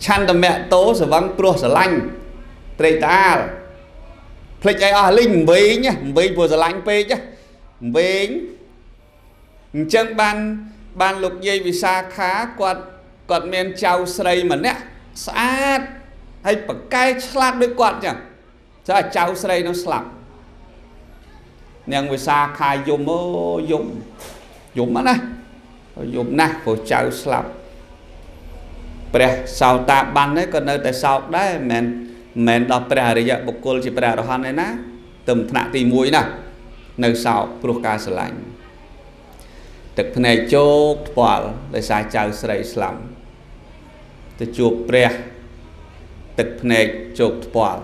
ឆន្ទមៈតោសវឹងព្រោះស្រឡាញ់ត្រេកត្អាលភ្លេចអីអស់លីងវិញវិញព្រោះស្រឡាញ់ពេកវិញអញ្ចឹងបានលោកយាយវិសាខាគាត់មានចៅស្រីម្នាក់ស្អាតហើយប្រកែឆ្លាតដូចគាត់ចឹងចាចៅស្រីនោះស្លាប់នាងវិសាខាយំអូយំយំណាយំណាស់ព្រោះចៅស្លាប់ព្រះសោតាបាននេះក៏នៅតែសោកដែរមិនមែនដល់ព្រះអរិយបុគ្គលជាព្រះអរហន្តឯណាទៅថ្នាក់ទី1ណានៅសោកព្រោះការស្រឡាញ់ទឹកភ្នែកជោកថ្ពាល់ដោយសារចៅស្រីស្លាប់ទៅជួបព្រះទឹកភ្នែកជោកថ្ពាល់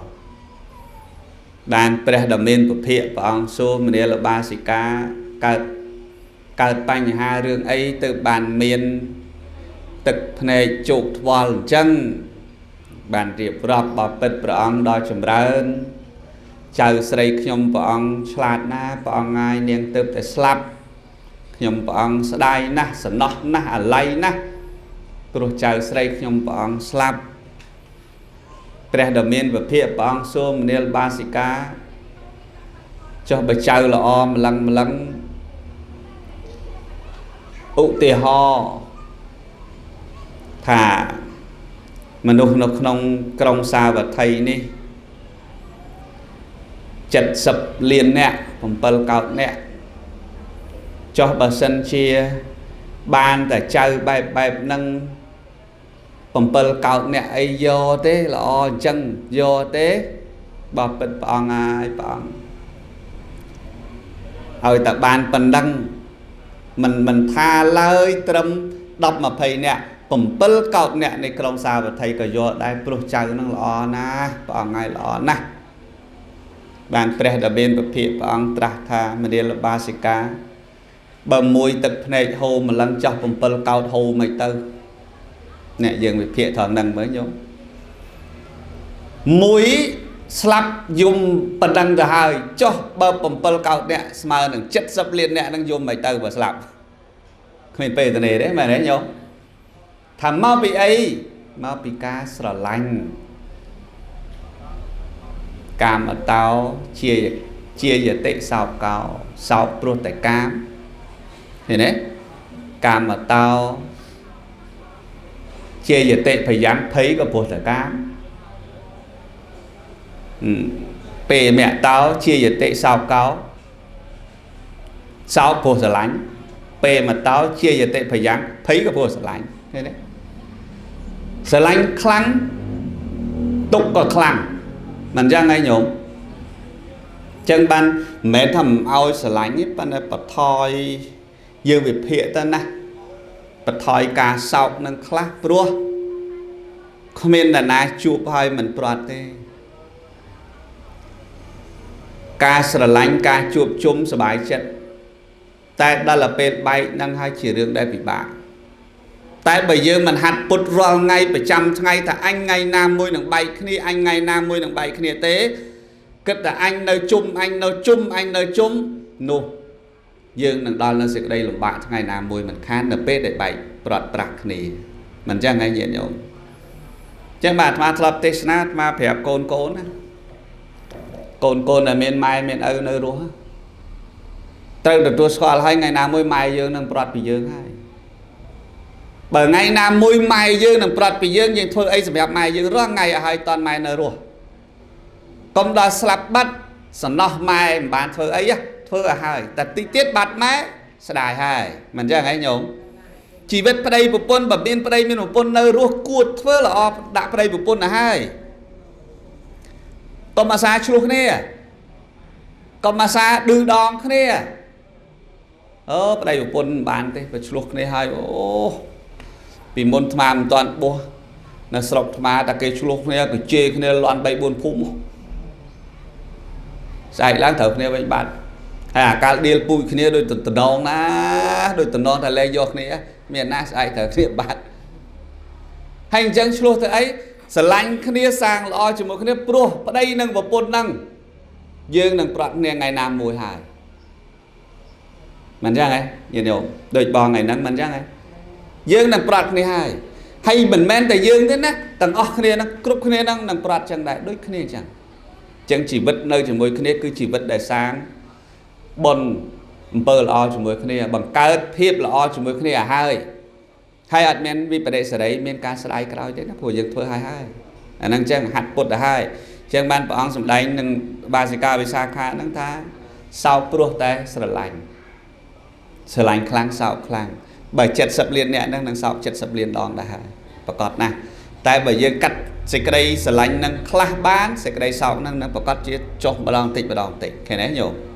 បានព្រះដ៏មានពភៈព្រះអង្គសួរមនាលបាសិកាកើតបញ្ហារឿងអីទៅបានមានទឹកភ្នែកជោកថ្វាល់អញ្ចឹងបានរៀបរាប់បពិតព្រះអង្គដល់ចម្រើនចៅស្រីខ្ញុំព្រះអង្គឆ្លាតណាស់ព្រះអង្គហើយនាងទៅតែស្លាប់ខ្ញុំព្រះអង្គស្ដាយណាស់សំណោះណាស់អាល័យណាស់ព្រោះចៅស្រីខ្ញុំព្រះអង្គស្លាប់ព្រះដ៏មានពភៈព្រះអង្គសួរមនាលបាសិកាចុះបើចៅល្អម្លឹងម្លឹងឧទាហរណ៍ថាមនុស្សនៅក្នុងក្រុងសាវត្ថីនេះ70លានអ្នក7កោដអ្នកចុះបើសិនជាបានតែចៅបែបហ្នឹង7កោដអ្នកអីយកទេល្អអញ្ចឹងយកទេបើពិតព្រះអង្គហើយព្រះអង្គឲ្យតែបានប៉ុណ្ណឹងមិនថាឡើយត្រឹម10 20នាក់7កោដអ្នកនៃក្រុងសាវត្ថីក៏យកដែរព្រោះចៅនឹងល្អណាស់ព្រះអង្គហើយល្អណាស់បានព្រះដ៏មានពភៈព្រះអង្គត្រាស់ថាមនាលបាសិកាបើមួយទឹកភ្នែកហូរម្លឹងចោះ7កោដហូរមិនទៅអ្នកយើងវិភាគថងនឹងមើលញោមមួយស្លាប់យំប៉ុណ្ណឹងទៅហើយចុះបើ7កោដអ្នកស្មើនឹង70លានអ្នកនឹងយំមិនទៅបើស្លាប់គ្មានពេលទេទេមែនទេញោមថាមកពីអីមកពីការស្រឡាញ់កាមតោជាយតិសោកោសោកព្រោះតែកាមឃើញទេកាមតោជាយតិភយ៉ាងភ័យក៏ព្រោះតែកាមពេលមតោជាយតិសោកោសោកព្រោះស្រឡាញ់ពេលមតោជាយតិភយ៉ាងភ័យក៏ព្រោះស្រឡាញ់ឃើញទេស្រឡាញ់ខ្លាំងទុកក៏ខ្លាំងមិនចឹងឯងញោមចឹងបានមិនមែនថាមិនឲ្យស្រឡាញ់ទេប៉ុន្តែបថយយើងវិភាគទៅណាបថយការសោកនឹងខ្លះព្រោះគ្មាននរណាជួបហើយមិនព្រាត់ទេការស្រឡាញ់ការជួបជុំសប្បាយចិត្តតែដល់ពេលបែកនឹងហើយជារឿងដែលពិបាកតែបើយើងមិនហាត់ពុតរាល់ថ្ងៃប្រចាំថ្ងៃថាអញថ្ងៃណាមួយនឹងបែកគ្នាអញថ្ងៃណាមួយនឹងបែកគ្នាទេគិតតែអញនៅជុំអញនៅជុំអញនៅជុំនោះយើងនឹងដល់នៅសេចក្តីលំបាកថ្ងៃណាមួយមិនខាននៅពេលដែលបែកព្រាត់ប្រាសគ្នាមិនចឹងឯងញាតិញោមចឹងបាទអាត្មាធ្លាប់ទេសនាអាត្មាប្រាប់កូនកូនណាកូនកូនដែលមានម៉ែមានឪនៅរស់ត្រូវទទួលស្គាល់ហើយថ្ងៃណាមួយម៉ែយើងនឹងព្រាត់ពីយើងហើយបើថ្ងៃណាមួយម៉ែយើងនឹងព្រាត់ពីយើងយើងធ្វើអីសម្រាប់ម៉ែយើងរាល់ថ្ងៃឲ្យហើយតន់ម៉ែនៅរស់កុំដល់ស្លាប់បាត់សំណោះម៉ែមិនបានធ្វើអីធ្វើឲ្យហើយតែតិចទៀតបាត់ម៉ែស្ដាយហើយមិនចឹងហីញោមជីវិតប្តីប្រពន្ធបើមានប្តីមានប្រពន្ធនៅរស់គួតធ្វើល្អដាក់ប្តីប្រពន្ធទៅហើយកុំអាសាឆ្លោះគ្នាកុំអាសាឌឺដងគ្នាអូប្តីប្រពន្ធមិនបានទេបើឆ្លោះគ្នាហើយអូពីមុនអាត្មាមិនតាន់បោះនៅស្រុកអាត្មាតែគេឆ្លោះគ្នាគេជេរគ្នាលន់3 4ភូមិស្អែកឡើងត្រូវគ្នាវិញបាត់ហើយអាកាលដៀលពូជគ្នាដូចតំណងណាដូចតំណងតែលែងយកគ្នាមានណាស្អែកត្រូវគ្នាបាត់ហើយអញ្ចឹងឆ្លោះទៅអីស្រឡាញ់គ្នាសាងល្អជាមួយគ្នាព្រោះប្តីនិងប្រពន្ធនឹងយើងនឹងប្រត់គ្នាថ្ងៃណាមួយហើយមិនចឹងហ៎ញាតិញោមដូចបងថ្ងៃហ្នឹងមិនចឹងហ៎យើងនឹងប្រត់គ្នាហើយ ហើយមិនមែនតែយើងទេណាទាំងអស់គ្នាហ្នឹងគ្រប់គ្នាហ្នឹងនឹងប្រត់ចឹងដែរដូចគ្នាចឹងចឹងជីវិតនៅជាមួយគ្នាគឺជីវិតដែលសាងបុណ្យអំពើល្អជាមួយគ្នាបង្កើតភាពល្អជាមួយគ្នាឲ្យហើយហើយអត់មានវិបរិសរីមានការស្ដាយក្រោយទេណាព្រោះយើងធ្វើហើយហើយអាហ្នឹងចឹងហាត់ពុតទៅហើយចឹងបានព្រះអង្គសម្ដែងនឹងបាសិកាវិសាខាហ្នឹងថាសោកព្រោះតែស្រឡាញ់ស្រឡាញ់ខ្លាំងសោកខ្លាំងបើ70លានអ្នកហ្នឹងនឹងសោក70លានដងដែរហើយប្រកាសណាស់តែបើយើងកាត់សេចក្តីស្រឡាញ់នឹងខ្លះបានសេចក្តីសោកហ្នឹងនឹងប្រកាសជាចុះម្ដងតិចម្ដងតិចឃើញទេញោម។